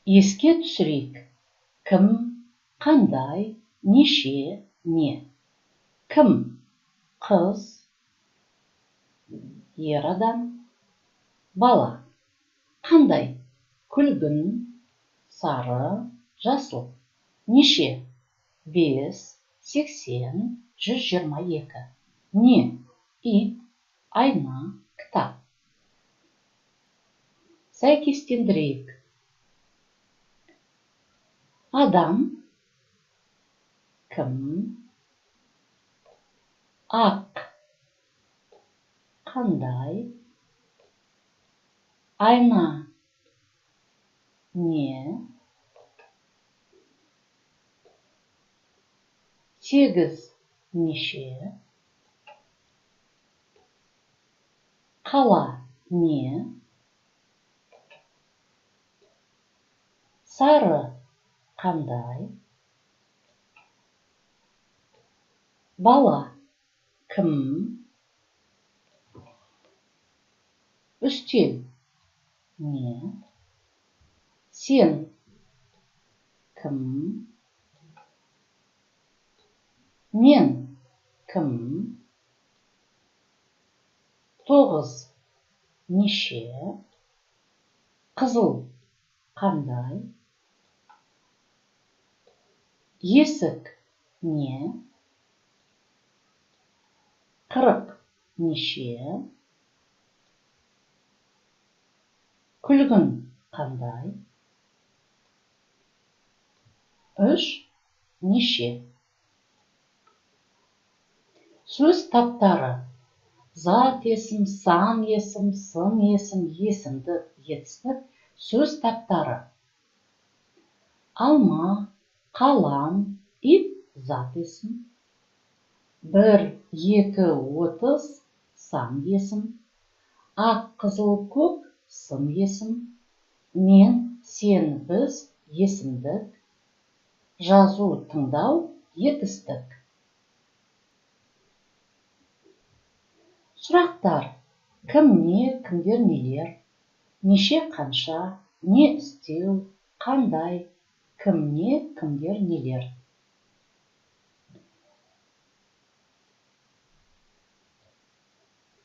Еске түсірейік. Кім, қандай, неше, не. Кім? Қыз, ер адам, бала. Қандай? Күлгін, сары, жасыл. Неше? 5, 80, 122. Не? Ит, айна, кітап. Сәйкестендірейік. Адам, кім, ақ, қандай, айна, не, 8, неше, қала, не, сары, қандай, бала, кім, үстел, не, сен, кім, мен, кім, 9, неше, қызыл, қандай, есік, не, 40, неше, күлгін, қандай, 3, неше. Сөз таптары. Зат есім, сан есім, сын есім, есімдік, етістік, сөз таптары. Алма, қалам, ит, зат есім. 1, 2, 30, сан есім. Ақ, қызыл, көк, сын есім. Мен, сен, біз, есімдік. Жазу, тыңдау, етістік. Сұрақтар. Кім, не, кімдер, нелер? Неше, қанша, не істеу, қандай, кім, не, кімдер, нелер?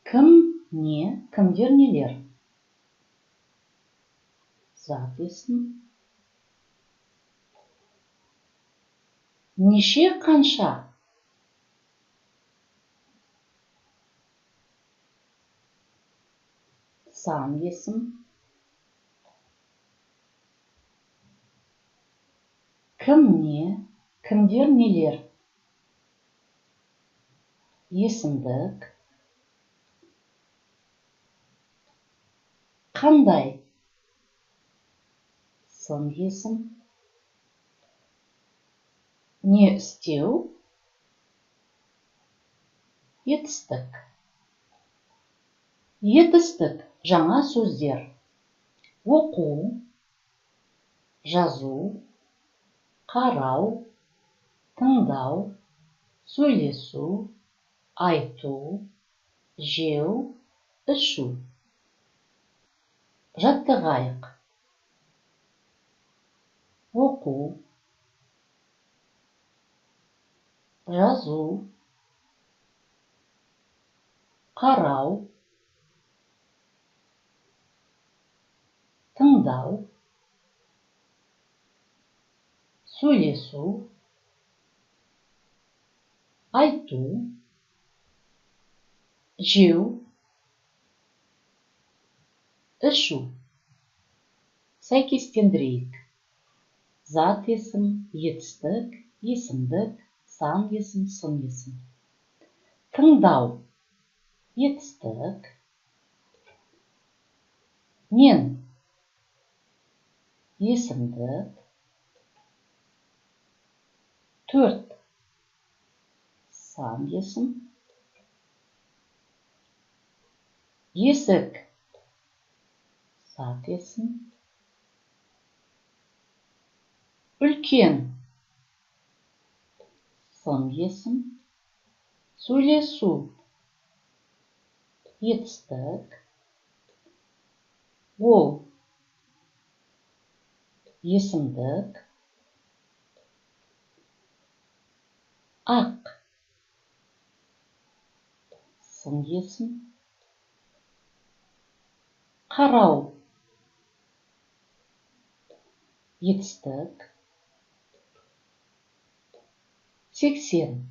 Кім, не, кімдер, нелер? Зат есім. Неше, қанша? Сан есім. Кім, не, кімдер, нелер? Есімдік. Қандай? Сын есім. Не істеу? Етістік. Етістік. Жаңа сөздер. Оқу, жазу, қарау, тыңдау, сөйлесу, айту, жеу, ішу. Жаттығайық. Оқу, жазу, қарау, тыңдау, сөйлесу, айту, жеу, ішу. Сәйкестендірейік. Зат есім, етістік, есімдік, сан есім, сын есім. Тыңдау, етістік. Мен, есімдік. 4, сан есім. Есік, зат есім. Үлкен, сын есім. Сөйлесу, етістік. Ол, Есімдік. Ақ. Сын есім. Қарау. Етістік. 80.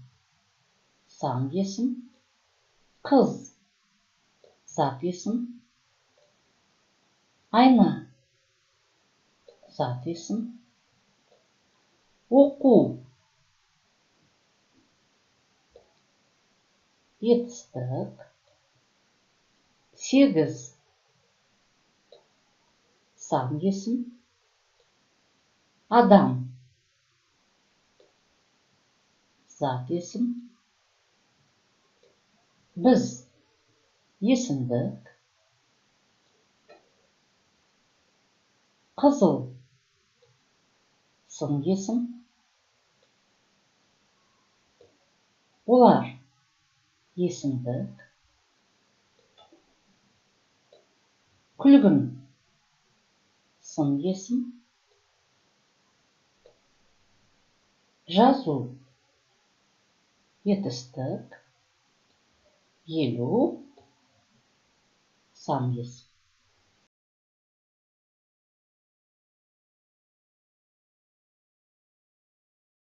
Сан есім. Қыз. Зат есім. Айна. Зат есім. Оқу. Етістік. 8. Сан есім. Адам. Зат есім. Біз. Есімдік. Қызыл. Сын есім. Олар. Есімдік. Күлгін. Сын есім. Жазу. Етістік. 50. Сан есім.